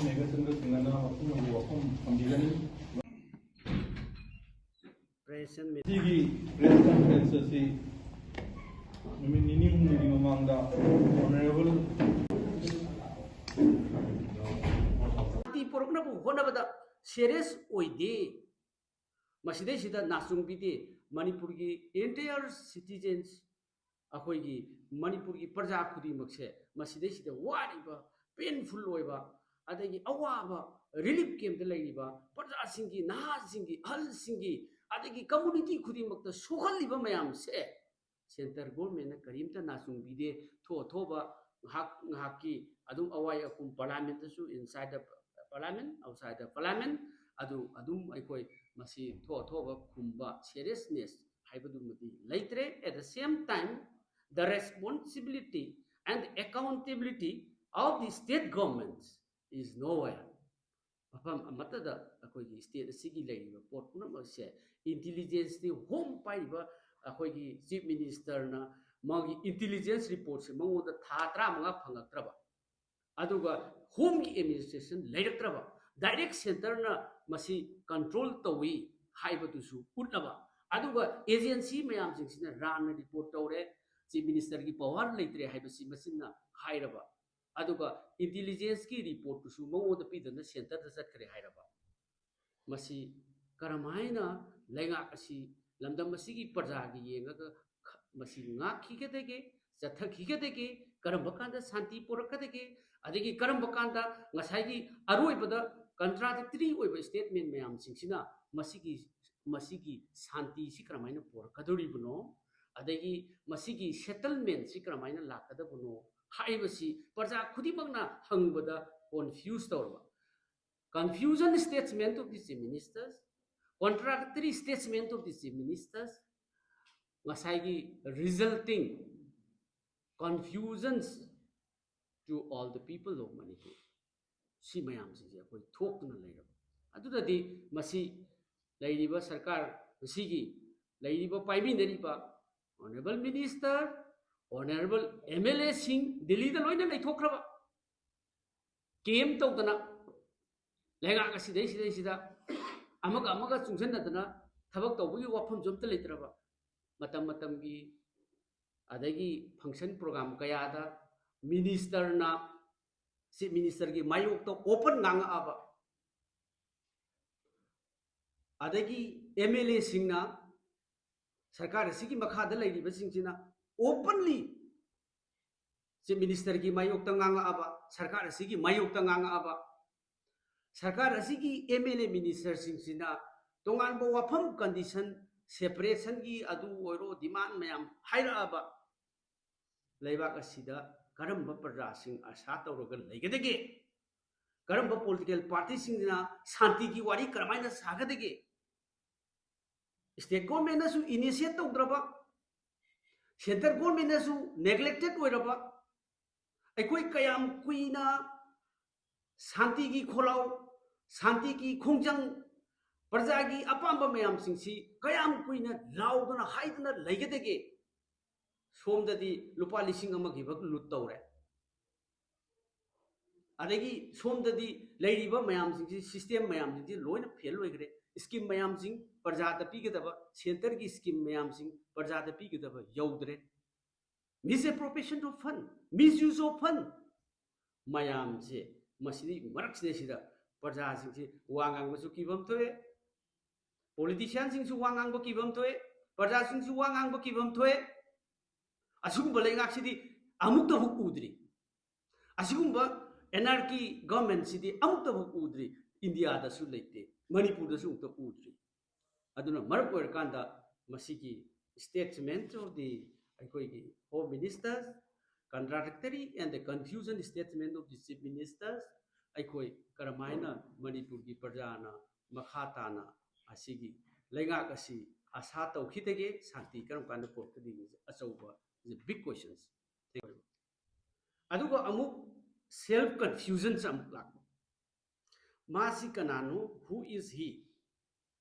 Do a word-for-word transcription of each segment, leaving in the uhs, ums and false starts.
ꯃꯦꯘꯆꯟꯗ꯭ꯔ ꯁꯤꯡꯍꯅ ꯃꯄꯨꯝ ꯑꯣꯏꯕ ꯋꯥꯐꯝ ꯊꯝꯕꯤꯒꯅꯤ꯫ Press and media. ꯁꯤꯒꯤ ꯄ꯭ꯔꯦꯁ ꯀꯟꯐꯔꯦꯟꯁ ꯑꯁꯤ ꯅꯨꯃꯤꯠ ꯅꯤꯅꯤ ꯍꯨꯝꯅꯤꯒꯤ ꯃꯃꯥꯡꯗ ꯑꯣꯅꯔꯦꯕꯜ ꯁꯥꯟꯇꯤ ꯄꯨꯔꯛꯅꯕ ꯍꯣꯠꯅꯕꯗ ꯁꯦꯔꯤꯌꯁ ꯑꯣꯏꯗꯦ꯫ ꯃꯁꯤꯗꯩꯁꯤꯗ ꯅꯥꯆꯨꯡꯕꯤꯗꯦ꯫ ꯃꯅꯤꯄꯨꯔꯒꯤ entire citizens, ꯑꯩꯈꯣꯏꯒꯤ ꯃꯅꯤꯄꯨꯔꯒꯤ ꯄ꯭ꯔꯖꯥ ꯈꯨꯗꯤꯡꯃꯛꯁꯦ ꯃꯁꯤꯗꯩꯁꯤꯗ ꯋꯥꯔꯤꯕ, ꯄꯦꯟꯐꯨꯜ ꯑꯣꯏꯕ, ꯑꯗꯒꯤ ꯑꯋꯥꯕ, ꯔꯤꯂꯤꯐ ꯀꯦꯝꯞꯇ ꯂꯩꯔꯤꯕ ꯄ꯭ꯔꯖꯥꯁꯤꯡꯒꯤ, ꯅꯍꯥꯁꯤꯡꯒꯤ, ꯑꯍꯜꯁꯤꯡꯒꯤ, ꯑꯗꯒꯤ ꯀꯝꯃꯨꯅꯤꯇꯤ ꯈꯨꯗꯤꯡꯃꯛꯇ ꯁꯣꯛꯍꯜꯂꯤꯕ ꯃꯌꯥꯝꯁꯦ ꯁꯦꯟꯇꯔ ꯒꯣꯔꯃꯦꯟꯅ ꯀꯔꯤꯝꯇ ꯅꯥꯆꯨꯡꯕꯤꯗꯦ꯫ ꯊꯣꯛ ꯊꯣꯛꯄ ꯉꯥꯏꯍꯥꯛ ꯉꯥꯏꯍꯥꯛꯀꯤ ꯑꯗꯨꯝ ꯑꯋꯥꯏ ꯑꯈꯨꯝ, ꯄꯥꯔꯂꯥꯃꯦꯟꯇꯁꯨ, inside the parliament, outside the parliament, ꯑꯗꯨ ꯑꯗꯨꯝ ꯑꯩꯈꯣꯏ ꯃꯁꯤ ꯊꯣꯛ ꯊꯣꯛꯄ ꯈꯨꯝꯕ, ꯁꯦꯔꯤꯌꯁꯅꯦꯁ ꯍꯥꯏꯕꯗꯨꯃꯗꯤ ꯂꯩꯇ꯭ꯔꯦ꯫ At the same time, the responsibility and accountability of the state governments is nowhere. ꯃꯐꯝ ꯑꯃꯠꯇꯗ ꯑꯩꯈꯣꯏꯒꯤ ꯁ꯭ꯇꯦꯠ ꯑꯁꯤꯒꯤ ꯂꯩꯔꯤꯕ ꯄꯣꯠ ꯄꯨꯝꯅꯃꯛꯁꯦ ꯏꯟꯇꯤꯂꯤꯖꯦꯟꯁꯇꯤ, ꯍꯣꯝ ꯄꯥꯏꯔꯤꯕ ꯑꯩꯈꯣꯏꯒꯤ ꯆꯤꯐ ꯃꯤꯅꯤꯁꯇꯔꯅ ꯃꯥꯒꯤ ꯏꯟꯇꯤꯂꯤꯖꯦꯟꯁ ꯔꯤꯄꯣꯔꯠꯁꯦ ꯃꯉꯣꯟꯗ ꯊꯥ ꯇꯔꯥꯃꯉꯥ ꯐꯪꯉꯛꯇ꯭ꯔꯕ, ꯑꯗꯨꯒ ꯍꯣꯝꯒꯤ ꯑꯦꯗꯃꯤꯅꯤꯁꯇ꯭ꯔꯦꯁꯟ ꯂꯩꯔꯛꯇ꯭ꯔꯕ, ꯗꯥꯏꯔꯦꯛ ꯁꯦꯟꯇꯔꯅ ꯃꯁꯤ ꯀꯟꯇ꯭ꯔꯣꯜ ꯇꯧꯏ ꯍꯥꯏꯕꯗꯨꯁꯨ ꯎꯠꯂꯕ, ꯑꯗꯨꯒ ꯑꯦꯖꯦꯟꯁꯤ ꯃꯌꯥꯝꯁꯤꯡꯁꯤꯅ ꯔꯥꯟꯅ ꯔꯤꯄꯣꯔꯠ ꯇꯧꯔꯦ, ꯆꯤꯐ ꯃꯤꯅꯤꯁꯇꯔꯒꯤ ꯄꯋꯥꯔ ꯂꯩꯇ꯭ꯔꯦ ꯍꯥꯏꯕꯁꯤ ꯃꯁꯤꯅ ꯍꯥꯏꯔꯕ, ꯑꯗꯨꯒ ꯏꯟꯇꯤꯂꯤꯖꯦꯟꯁꯀꯤ ꯔꯤꯄꯣꯔꯠꯇꯨꯁꯨ ꯃꯉꯣꯟꯗ ꯄꯤꯗꯅ ꯁꯦꯟꯇꯔꯗ ꯆꯠꯈ꯭ꯔꯦ ꯍꯥꯏꯔꯕ, ꯃꯁꯤ ꯀꯔꯝꯍꯥꯏꯅ ꯂꯩꯉꯥꯛ ꯑꯁꯤ ꯂꯝꯗꯝ ꯑꯁꯤꯒꯤ ꯄ꯭ꯔꯖꯥꯒꯤ ꯌꯦꯡꯉꯒ ꯈ-, ꯃꯁꯤ ꯉꯥꯛꯈꯤꯒꯗꯒꯦ, ꯆꯠꯊꯈꯤꯒꯗꯒꯦ, ꯀꯔꯝꯕ ꯀꯥꯟꯗ ꯁꯥꯟꯇꯤ ꯄꯨꯔꯛꯀꯗꯒꯦ, ꯑꯗꯒꯤ ꯀꯔꯝꯕ ꯀꯥꯟꯗ ꯉꯁꯥꯏꯒꯤ ꯑꯔꯣꯏꯕꯗ ꯀꯟꯇ꯭ꯔꯥꯗꯤꯛꯇꯔꯤ ꯑꯣꯏꯕ ꯁ꯭ꯇꯦꯠꯃꯦꯟ ꯃꯌꯥꯝꯁꯤꯡꯁꯤꯅ ꯃꯁꯤꯒꯤ, ꯃꯁꯤꯒꯤ ꯁꯥꯟꯇꯤꯁꯤ ꯀꯔꯝꯍꯥꯏꯅ ꯄꯨꯔꯛꯀꯗꯧꯔꯤꯕꯅꯣ, ꯑꯗꯒꯤ ꯃꯁꯤꯒꯤ ꯁꯦꯇꯜꯃꯦꯟꯁꯤ ꯀꯔꯝꯍꯥꯏꯅ ꯂꯥꯛꯀꯗꯕꯅꯣ ꯍꯥꯏꯕꯁꯤ ꯄ꯭ꯔꯖꯥ ꯈꯨꯗꯤꯡꯃꯛꯅ ꯍꯪꯕꯗ ꯀꯣꯟꯐ꯭ꯌꯨꯁ ꯇꯧꯔꯕ꯫ Confusion statement of the chief ministers, contradictory statement of the chief ministers, ꯉꯁꯥꯏꯒꯤ resulting confusions to all the people of Manipur, ꯁꯤ ꯃꯌꯥꯝꯁꯤꯡꯁꯦ ꯑꯩꯈꯣꯏ ꯊꯣꯛꯇꯨꯅ ꯂꯩꯔꯕ꯫ ꯑꯗꯨꯗꯗꯤ ꯃꯁꯤ ꯂꯩꯔꯤꯕ ꯁꯔꯀꯥꯔ, ꯃꯁꯤꯒꯤ ꯂꯩꯔꯤꯕ ꯄꯥꯏꯃꯤꯟꯅꯔꯤꯕ honourable minister, honourable M L ꯑꯦꯁꯤꯡ ꯗꯤꯜꯂꯤꯗ ꯂꯣꯏꯅ ꯂꯩꯊꯣꯛꯈ꯭ꯔꯕ꯫ ꯀꯦꯝ ꯇꯧꯗꯅ ꯂꯩꯉꯥꯛ ꯑꯁꯤꯗꯩꯁꯤꯗꯩꯁꯤꯗ ꯑꯃꯒ ꯑꯃꯒ ꯆꯨꯡꯁꯤꯟꯅꯗꯅ ꯊꯕꯛ ꯇꯧꯕꯒꯤ ꯋꯥꯐꯝꯁꯨ ꯑꯝꯇ ꯂꯩꯇ꯭ꯔꯕ, ꯃꯇꯝ ꯃꯇꯝꯒꯤ ꯑꯗꯒꯤ ꯐꯪꯁꯟ ꯄ꯭ꯔꯣꯒ꯭ꯔꯥꯝ ꯀꯌꯥꯗ ꯃꯤꯅꯤꯁꯇꯔꯅ, ꯆꯤꯐ ꯃꯤꯅꯤꯁꯇꯔꯒꯤ ꯃꯥꯌꯣꯛꯇ ꯑꯣꯄꯟ ꯉꯥꯡꯉꯛꯑꯕ, ꯑꯗꯒꯤ ꯑꯦꯝ ꯑꯦꯜ ꯑꯦꯁꯤꯡꯅ, ꯁꯔꯀꯥꯔ ꯑꯁꯤꯒꯤ ꯃꯈꯥꯗ ꯂꯩꯔꯤꯕꯁꯤꯡꯁꯤꯅ ꯑꯣꯄꯟꯂꯤ ꯆꯤꯐ ꯃꯤꯅꯤꯁꯇꯔꯒꯤ ꯃꯥꯌꯣꯛꯇ ꯉꯥꯡꯉꯛꯑꯕ, ꯁꯔꯀꯥꯔ ꯑꯁꯤꯒꯤ ꯃꯥꯌꯣꯛꯇ ꯉꯥꯡꯉꯛꯑꯕ, ꯁꯔꯀꯥꯔ ꯑꯁꯤꯒꯤ ꯑꯦꯝ ꯑꯦꯜ ꯑꯦ ꯃꯤꯅꯤꯁꯇꯔꯁꯤꯡꯁꯤꯅ ꯇꯣꯉꯥꯟꯕ ꯋꯥꯐꯝ, ꯀꯟꯗꯤꯁꯟ, ꯁꯦꯄꯔꯦꯁꯟꯒꯤ ꯑꯗꯨ ꯑꯣꯏꯔꯣ, ꯗꯤꯃꯥꯟ ꯃꯌꯥꯝ ꯍꯥꯏꯔꯛꯑꯕ, ꯂꯩꯕꯥꯛ ꯑꯁꯤꯗ ꯀꯔꯝꯕ ꯄ꯭ꯔꯖꯥꯁꯤꯡ ꯑꯁꯥ ꯇꯧꯔꯒ ꯂꯩꯒꯗꯒꯦ? ꯀꯔꯝꯕ ꯄꯣꯂꯤꯇꯤꯀꯦꯜ ꯄꯥꯔꯇꯤꯁꯤꯡꯁꯤꯅ ꯁꯥꯟꯇꯤꯒꯤ ꯋꯥꯔꯤ ꯀꯔꯝꯍꯥꯏꯅ ꯁꯥꯒꯗꯒꯦ? ꯁ꯭ꯇꯦꯠ ꯒꯣꯔꯃꯦꯟꯅꯁꯨ ꯏꯅꯤꯁꯤꯌꯦꯠ ꯇꯧꯗ꯭ꯔꯕ, ꯁꯦꯟꯇꯔ ꯒꯣꯔꯃꯦꯟꯅꯁꯨ ꯅꯦꯒ꯭ꯂꯦꯛꯇꯦꯠ ꯑꯣꯏꯔꯕ, ꯑꯩꯈꯣꯏ ꯀꯌꯥꯝ ꯀꯨꯏꯅ ꯁꯥꯟꯇꯤꯒꯤ ꯈꯣꯜꯂꯥꯎ, ꯁꯥꯟꯇꯤꯒꯤ ꯈꯣꯡꯖꯪ, ꯄ꯭ꯔꯖꯥꯒꯤ ꯑꯄꯥꯝꯕ ꯃꯌꯥꯝꯁꯤꯡꯁꯤ ꯀꯌꯥꯝ ꯀꯨꯏꯅ ꯂꯥꯎꯗꯅ ꯍꯥꯏꯗꯅ ꯂꯩꯒꯗꯒꯦ? ꯁꯣꯝꯗꯗꯤ ꯂꯨꯄꯥ ꯂꯤꯁꯤꯡ ꯑꯃꯒꯤ ꯕꯛ ꯂꯨꯠ ꯇꯧꯔꯦ, ꯑꯗꯒꯤ ꯁꯣꯝꯗꯗꯤ ꯂꯩꯔꯤꯕ ꯃꯌꯥꯝꯁꯤꯡꯁꯤ, ꯁꯤꯁꯇꯦꯝ ꯃꯌꯥꯝꯁꯤꯡꯁꯤ ꯂꯣꯏꯅ ꯐꯦꯜ ꯑꯣꯏꯈ꯭ꯔꯦ꯫ ꯁ꯭ꯀꯤꯝ ꯃꯌꯥꯝꯁꯤꯡ ꯄ꯭ꯔꯖꯥꯗ ꯄꯤꯒꯗꯕ, ꯁꯦꯟꯇꯔꯒꯤ ꯁ꯭ꯀꯤꯝ ꯃꯌꯥꯝꯁꯤꯡ ꯄ꯭ꯔꯖꯥꯗ ꯄꯤꯒꯗꯕ ꯌꯧꯗ꯭ꯔꯦ꯫ Misappropriation of fund, misuse of fund ꯃꯌꯥꯝꯁꯦ, ꯃꯁꯤꯗꯤ ꯃꯔꯛꯁꯤꯗꯩꯁꯤꯗ ꯄ꯭ꯔꯖꯥꯁꯤꯡꯁꯤ ꯋꯥ ꯉꯥꯡꯕꯁꯨ ꯀꯤꯐꯝ ꯊꯣꯛꯑꯦ, ꯄꯣꯂꯤꯇꯤꯁꯤꯌꯥꯟꯁꯤꯡꯁꯨ ꯋꯥ ꯉꯥꯡꯕ ꯀꯤꯐꯝ ꯊꯣꯛꯑꯦ, ꯄ꯭ꯔꯖꯥꯁꯤꯡꯁꯨ ꯋꯥ ꯉꯥꯡꯕ ꯀꯤꯐꯝ ꯊꯣꯛꯑꯦ꯫ ꯑꯁꯤꯒꯨꯝꯕ ꯂꯩꯉꯥꯛꯁꯤꯗꯤ ꯑꯃꯨꯛꯇ ꯍꯨꯛ ꯎꯗ꯭ꯔꯤ꯫ ꯑꯁꯤꯒꯨꯝꯕ ꯑꯦꯅꯥꯔꯀꯤ ꯒꯚꯔꯟꯃꯦꯟꯁꯤꯗꯤ ꯑꯃꯨꯛꯇ ꯍꯨꯛ ꯎꯗ꯭ꯔꯤ꯫ ꯏꯟꯗꯤꯌꯥꯗꯁꯨ ꯂꯩꯇꯦ, ꯃꯅꯤꯄꯨꯔꯗꯁꯨ ꯑꯃꯨꯛꯇ ꯎꯗ꯭ꯔꯤ꯫ ꯑꯗꯨꯅ ꯃꯔꯝ ꯑꯣꯏꯔꯀꯥꯟꯗ ꯃꯁꯤꯒꯤ statement of the ꯑꯩꯈꯣꯏꯒꯤ Home Ministers, contradictory and the confusion statement of the Chief Ministers, ꯑꯩꯈꯣꯏ ꯀꯔꯝꯍꯥꯏꯅ ꯃꯅꯤꯄꯨꯔꯒꯤ ꯄ꯭ꯔꯖꯥꯅ ꯃꯈꯥ ꯇꯥꯅ ꯑꯁꯤꯒꯤ ꯂꯩꯉꯥꯛ ꯑꯁꯤ ꯑꯁꯥ ꯇꯧꯈꯤꯗꯒꯦ, ꯁꯥꯟꯇꯤ ꯀꯔꯝ ꯀꯥꯟꯗ ꯄꯨꯔꯛꯀꯗꯒꯦ? ꯑꯆꯧꯕ big questions꯫ ꯑꯗꯨꯒ ꯑꯃꯨꯛ self confusion ꯑꯃꯨꯛ ꯂꯥꯛꯄ꯫ ꯃꯥꯁꯤ ꯀꯅꯥꯅꯣ? Who is he?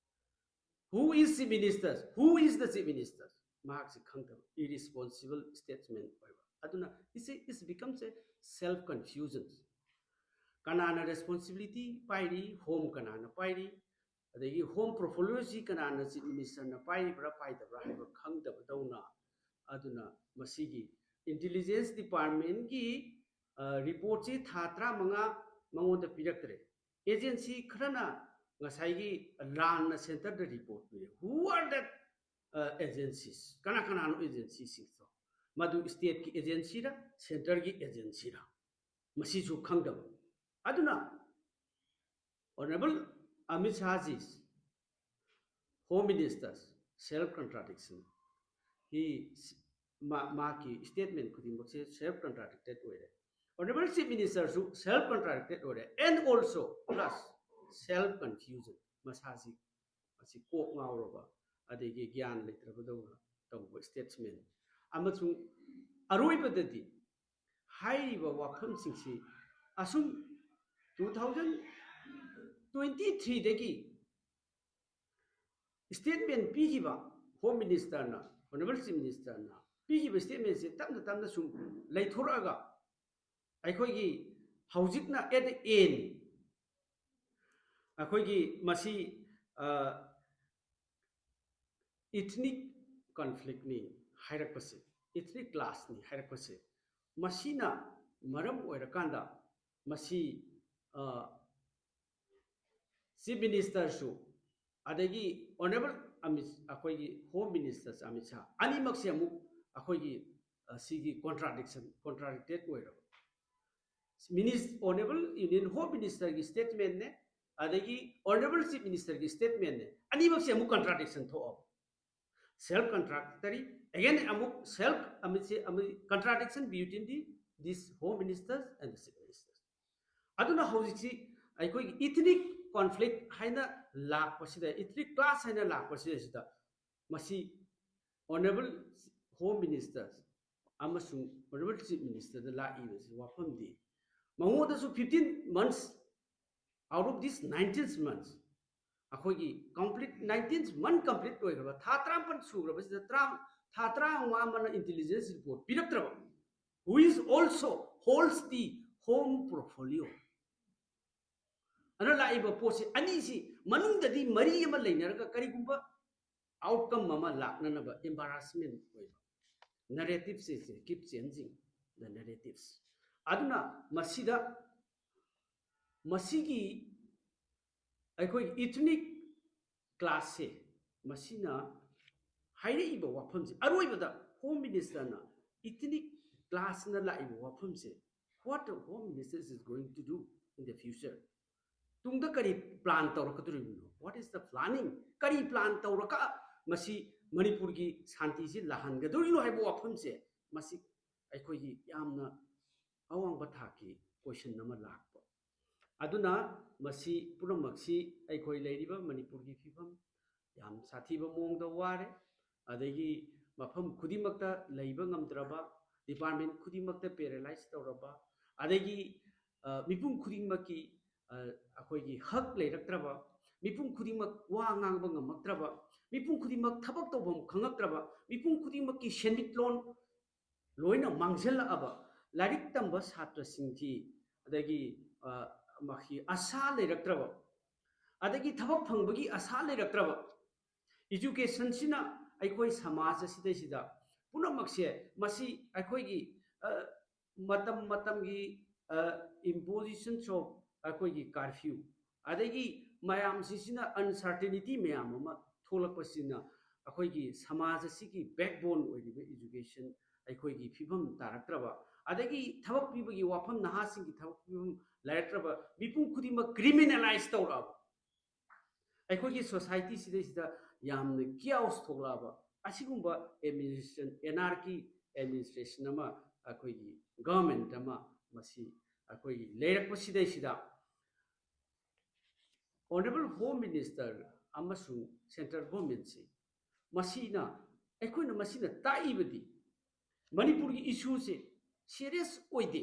Who is the minister? Who is the chief minister? ꯃꯍꯥꯛꯁꯤ ꯈꯪꯗꯕ, irresponsible statement ꯑꯣꯏꯕ꯫ ꯑꯗꯨꯅ it's a, it becomes a self confusion꯫ ꯀꯅꯥꯅ ꯔꯦꯁꯄꯣꯟꯁꯤꯕꯤꯂꯤꯇꯤ ꯄꯥꯏꯔꯤ, ꯍꯣꯝ ꯀꯅꯥꯅ ꯄꯥꯏꯔꯤ, ꯑꯗꯒꯤ ꯍꯣꯝ ꯄꯣꯔꯠꯐꯣꯂꯤꯑꯣꯁꯤ ꯀꯅꯥꯅ ꯆꯤꯐ ꯃꯤꯅꯤꯁꯇꯔꯅ ꯄꯥꯏꯔꯤꯕ꯭ꯔꯥ ꯄꯥꯏꯗꯕ꯭ꯔꯥ ꯍꯥꯏꯕ ꯈꯪꯗꯕꯗꯧꯅ꯫ ꯑꯗꯨꯅ ꯃꯁꯤꯒꯤ ꯏꯟꯇꯦꯂꯤꯖꯦꯟꯁ ꯗꯤꯄꯥꯔꯠꯃꯦꯟꯒꯤ ꯔꯤꯄꯣꯔꯠꯁꯤ ꯊꯥ ꯇꯔꯥꯃꯉꯥ ꯃꯉꯣꯟꯗ ꯄꯤꯔꯛꯇ꯭ꯔꯦ꯫ ꯑꯦꯖꯦꯟꯁꯤ ꯈꯔꯅ ꯉꯁꯥꯏꯒꯤ ꯂꯥꯟꯅ ꯁꯦꯟꯇꯔꯗ ꯔꯤꯄꯣꯔꯠ ꯄꯤꯔꯦ꯫ Who are that agencies? ꯀꯅꯥ ꯀꯅꯥꯅꯣ ꯑꯦꯖꯦꯟꯁꯤꯁꯤꯡꯗꯣ? ꯃꯗꯨ ꯁ꯭ꯇꯦꯠꯀꯤ ꯑꯦꯖꯦꯟꯁꯤꯔ, ꯁꯦꯟꯇꯔꯒꯤ ꯑꯦꯖꯦꯟꯁꯤꯔ? ꯃꯁꯤꯁꯨ ꯈꯪꯗꯕ꯫ ꯑꯗꯨꯅ Honorable Amit Shah's Home Minister's self contradiction. He, ꯃꯥ, ꯃꯍꯥꯛꯀꯤ ꯁ꯭ꯇꯦꯠꯃꯦꯟ ꯈꯨꯗꯤꯡꯃꯛꯁꯦ ꯁꯦꯜꯐ ꯀꯟꯇ꯭ꯔꯥꯗꯤꯛꯇꯦꯠ ꯑꯣꯏꯔꯦ꯫ ꯑꯣꯅꯔꯦꯕꯜ ꯆꯤꯐ ꯃꯤꯅꯤꯁꯇꯔꯁꯨ ꯁꯦꯜꯐ ꯀꯟꯇ꯭ꯔꯥꯗꯤꯛꯇꯦꯠ ꯑꯣꯏꯔꯦ꯫ And also plus self confusion, ꯃꯁꯥꯁꯤ ꯑꯁꯤ ꯀꯣꯛ ꯉꯥꯎꯔꯕ, ꯑꯗꯒꯤ ꯒ꯭ꯌꯥꯟ ꯂꯩꯇ꯭ꯔꯕꯗꯧꯅ ꯇꯧꯕ ꯁ꯭ꯇꯦꯠꯁꯃꯦꯟ꯫ ꯑꯃꯁꯨꯡ ꯑꯔꯣꯏꯕꯗꯗꯤ ꯍꯥꯏꯔꯤꯕ ꯋꯥꯐꯝꯁꯤꯡꯁꯤ ꯑꯁꯨꯝ two thousand twenty threeꯗꯒꯤ ꯁ꯭ꯇꯦꯠꯃꯦꯟ ꯄꯤꯈꯤꯕ ꯍꯣꯝ ꯃꯤꯅꯤꯁꯇꯔꯅ, ꯑꯣꯅꯔꯦꯕꯜ ꯆꯤꯐ ꯃꯤꯅꯤꯁꯇꯔꯅ ꯄꯤꯈꯤꯕ ꯁ꯭ꯇꯦꯠꯃꯦꯟꯁꯦ ꯇꯞꯅ ꯇꯞꯅ ꯁꯨꯝ ꯂꯩꯊꯣꯔꯛꯑꯒ ꯑꯩꯈꯣꯏꯒꯤ ꯍꯧꯖꯤꯛꯅ at the end ꯑꯩꯈꯣꯏꯒꯤ ꯃꯁꯤ ethnic conflictꯅꯤ ꯍꯥꯏꯔꯛꯄꯁꯦ, ethnic clashꯅꯤ ꯍꯥꯏꯔꯛꯄꯁꯦ, ꯃꯁꯤꯅ ꯃꯔꯝ ꯑꯣꯏꯔꯀꯥꯟꯗ ꯃꯁꯤ ꯆꯤꯐ ꯃꯤꯅꯤꯁꯇꯔꯁꯨ ꯑꯗꯒꯤ ꯑꯣꯅꯔꯦꯕꯜ ꯑꯃꯤꯠ, ꯑꯩꯈꯣꯏꯒꯤ ꯍꯣꯝ ꯃꯤꯅꯤꯁꯇꯔ ꯑꯃꯤꯠ ꯁꯥꯍ ꯑꯅꯤꯃꯛꯁꯦ ꯑꯃꯨꯛ ꯑꯩꯈꯣꯏꯒꯤ ꯁꯤꯒꯤ ꯀꯣꯟꯇ꯭ꯔꯥꯗꯤꯛꯁꯟ, ꯀꯣꯟꯇ꯭ꯔꯥꯗꯤꯛꯇꯦꯠ ꯑꯣꯏꯔꯕ꯫ ꯃꯤꯅꯤꯁ ꯑꯣꯅꯔꯦꯕꯜ ꯌꯨꯅꯤꯌꯟ ꯍꯣꯝ ꯃꯤꯅꯤꯁꯇꯔꯒꯤ ꯁ꯭ꯇꯦꯠꯃꯦꯟꯅꯦ, ꯑꯗꯒꯤ ꯑꯣꯅꯔꯦꯕꯜ ꯆꯤꯐ ꯃꯤꯅꯤꯁꯇꯔꯒꯤ ꯁ꯭ꯇꯦꯠꯃꯦꯟꯅꯦ, ꯑꯅꯤꯃꯛꯁꯦ ꯑꯃꯨꯛ ꯀꯟꯇ꯭ꯔꯥꯗꯤꯛꯁꯟ ꯊꯣꯛꯑꯕ꯫ Self contradictory, again ꯑꯃꯨꯛ self ꯑꯃꯤꯠꯁꯦ ꯑꯃꯨꯛ contradiction between the this home ministers and the chief ministers. ꯑꯗꯨꯅ ꯍꯧꯖꯤꯛꯁꯤ ꯑꯩꯈꯣꯏꯒꯤ ethnic conflict ꯍꯥꯏꯅ ꯂꯥꯛꯄꯁꯤꯗ, ethnic clash ꯍꯥꯏꯅ ꯂꯥꯛꯄꯁꯤꯗꯩꯁꯤꯗ ꯃꯁꯤ ꯑꯣꯅꯔꯦꯕꯜ ꯍꯣꯝ ꯃꯤꯅꯤꯁꯇꯔ ꯑꯃꯁꯨꯡ ꯑꯣꯅꯔꯦꯕꯜ ꯆꯤꯐ ꯃꯤꯅꯤꯁꯇꯔꯗ ꯂꯥꯛꯏꯕꯁꯤ ꯋꯥꯐꯝꯗꯤ ꯃꯉꯣꯟꯗꯁꯨ fifteen months, out of this nineteen months ꯑꯩꯈꯣꯏꯒꯤ complete nineteen month complete ꯑꯣꯏꯈ꯭ꯔꯕ, ꯊꯥ ꯇꯔꯥꯃꯥꯄꯟ ꯁꯨꯈ꯭ꯔꯕꯁꯤꯗ ꯇꯔꯥ, ꯊꯥ ꯇꯔꯥꯃꯉꯥ ꯑꯃꯅ ꯏꯟꯇꯦꯂꯤꯖꯦꯟꯁ ꯔꯤꯄꯣꯔꯠ ꯄꯤꯔꯛꯇ꯭ꯔꯕ, who is also holds the home portfolio. ꯑꯗꯨꯅ ꯂꯥꯛꯏꯕ ꯄꯣꯠꯁꯤ ꯑꯅꯤꯁꯤ ꯃꯅꯨꯡꯗꯗꯤ ꯃꯔꯤ ꯑꯃ ꯂꯩꯅꯔꯒ ꯀꯔꯤꯒꯨꯝꯕ outcome ꯑꯃ ꯂꯥꯛꯅꯅꯕ embarrassment ꯑꯣꯏꯕ narrative say keep changing the narratives꯫ ꯑꯗꯨꯅ ꯃꯁꯤꯗ ꯃꯁꯤꯒꯤ ꯑꯩꯈꯣꯏ ethnic clash ꯁꯦ ꯃꯁꯤꯅ ꯍꯥꯏꯔꯛꯏꯕ ꯋꯥꯐꯝꯁꯦ ꯑꯔꯣꯏꯕꯗ Home Minister ꯅ ethnic clash ꯅ ꯂꯥꯛꯏꯕ ꯋꯥꯐꯝꯁꯦ what the Home Minister is going to do in the future? ꯇꯨꯡꯗ ꯀꯔꯤ plan ꯇꯧꯔꯛꯀꯗꯧꯔꯤꯕꯅꯣ? What is the planning? ꯀꯔꯤ plan ꯇꯧꯔꯒ ꯃꯁꯤ ꯃꯅꯤꯄꯨꯔꯒꯤ ꯁꯥꯟꯇꯤꯁꯤ ꯂꯥꯛꯍꯟꯒꯗꯧꯔꯤꯅꯣ ꯍꯥꯏꯕ ꯋꯥꯐꯝꯁꯦ ꯃꯁꯤ ꯑꯩꯈꯣꯏꯒꯤ ꯌꯥꯝꯅ ꯑꯋꯥꯡꯕ ꯊꯥꯛꯀꯤ question ꯑꯃ ꯂꯥꯛꯄ꯫ ꯑꯗꯨꯅ ꯃꯁꯤ ꯄꯨꯝꯅꯃꯛꯁꯤ ꯑꯩꯈꯣꯏ ꯂꯩꯔꯤꯕ ꯃꯅꯤꯄꯨꯔꯒꯤ ꯐꯤꯕꯝ ꯌꯥꯝ ꯁꯥꯊꯤꯕ ꯃꯑꯣꯡꯗ ꯋꯥꯔꯦ, ꯑꯗꯒꯤ ꯃꯐꯝ ꯈꯨꯗꯤꯡꯃꯛꯇ ꯂꯩꯕ ꯉꯝꯗ꯭ꯔꯕ, department ꯈꯨꯗꯤꯡꯃꯛꯇ paralyze ꯇꯧꯔꯕ, ꯑꯗꯒꯤ ꯃꯤꯄꯨꯝ ꯈꯨꯗꯤꯡꯃꯛꯀꯤ ꯑꯩꯈꯣꯏꯒꯤ ꯍꯛ ꯂꯩꯔꯛꯇ꯭ꯔꯕ, ꯃꯤꯄꯨꯝ ꯈꯨꯗꯤꯡꯃꯛ ꯋꯥ ꯉꯥꯡꯕ ꯉꯝꯃꯛꯇ꯭ꯔꯕ, ꯃꯤꯄꯨꯝ ꯈꯨꯗꯤꯡꯃꯛ ꯊꯕꯛ ꯇꯧꯐꯝ ꯈꯪꯉꯛꯇ꯭ꯔꯕ, ꯃꯤꯄꯨꯝ ꯈꯨꯗꯤꯡꯃꯛꯀꯤ ꯁꯦꯟꯃꯤꯠꯂꯣꯟ ꯂꯣꯏꯅ ꯃꯥꯡꯁꯤꯜꯂꯛꯑꯕ, ꯂꯥꯏꯔꯤꯛ ꯇꯝꯕ ꯁꯥꯇ꯭ꯔꯁꯤꯡꯒꯤ ꯑꯗꯒꯤ ꯃꯈꯣꯏ ꯑꯁꯥ ꯂꯩꯔꯛꯇ꯭ꯔꯕ, ꯑꯗꯒꯤ ꯊꯕꯛ ꯐꯪꯕꯒꯤ ꯑꯁꯥ ꯂꯩꯔꯛꯇ꯭ꯔꯕ, education ꯁꯤꯅ ꯑꯩꯈꯣꯏ ꯁꯃꯥꯖ ꯑꯁꯤꯗꯩꯁꯤꯗ ꯄꯨꯝꯅꯃꯛꯁꯦ ꯃꯁꯤ ꯑꯩꯈꯣꯏꯒꯤ ꯃꯇꯝ ꯃꯇꯝꯒꯤ impositions of ꯑꯩꯈꯣꯏꯒꯤ curfew, ꯑꯗꯒꯤ ꯃꯌꯥꯝꯁꯤꯁꯤꯅ uncertainty ꯃꯌꯥꯝ ꯑꯃ ꯊꯣꯛꯂꯛꯄꯁꯤꯅ ꯑꯩꯈꯣꯏꯒꯤ ꯁꯃꯥꯖ ꯑꯁꯤꯒꯤ backbone ꯑꯣꯏꯔꯤꯕ education ꯑꯩꯈꯣꯏꯒꯤ ꯐꯤꯕꯝ ꯇꯥꯔꯛꯇ꯭ꯔꯕ, ꯑꯗꯒꯤ ꯊꯕꯛ ꯄꯤꯕꯒꯤ ꯋꯥꯐꯝ, ꯅꯍꯥꯁꯤꯡꯒꯤ ꯊꯕꯛ ꯄꯤꯐꯝ ꯂꯩꯔꯛꯇ꯭ꯔꯕ, ꯃꯤꯄꯨꯝ ꯈꯨꯗꯤꯡꯃꯛ criminalize ꯇꯧꯔꯛꯑꯕ, ꯑꯩꯈꯣꯏꯒꯤ society ꯁꯤꯗꯩꯁꯤꯗ ꯌꯥꯝꯅ chaos ꯊꯣꯛꯂꯛꯑꯕ ꯑꯁꯤꯒꯨꯝꯕ administration, anarchy administration ꯑꯃ, ꯑꯩꯈꯣꯏꯒꯤ government ꯑꯃ ꯃꯁꯤ ꯑꯩꯈꯣꯏꯒꯤ ꯂꯩꯔꯛꯄꯁꯤꯗꯩꯁꯤꯗ Honourable Home Minister ꯑꯃꯁꯨꯡ central government ꯁꯤ ꯃꯁꯤꯅ, ꯑꯩꯈꯣꯏꯅ ꯃꯁꯤꯅ ꯇꯥꯛꯏꯕꯗꯤ ꯃꯅꯤꯄꯨꯔꯒꯤ issue ꯁꯦ serious ꯑꯣꯏꯗꯦ꯫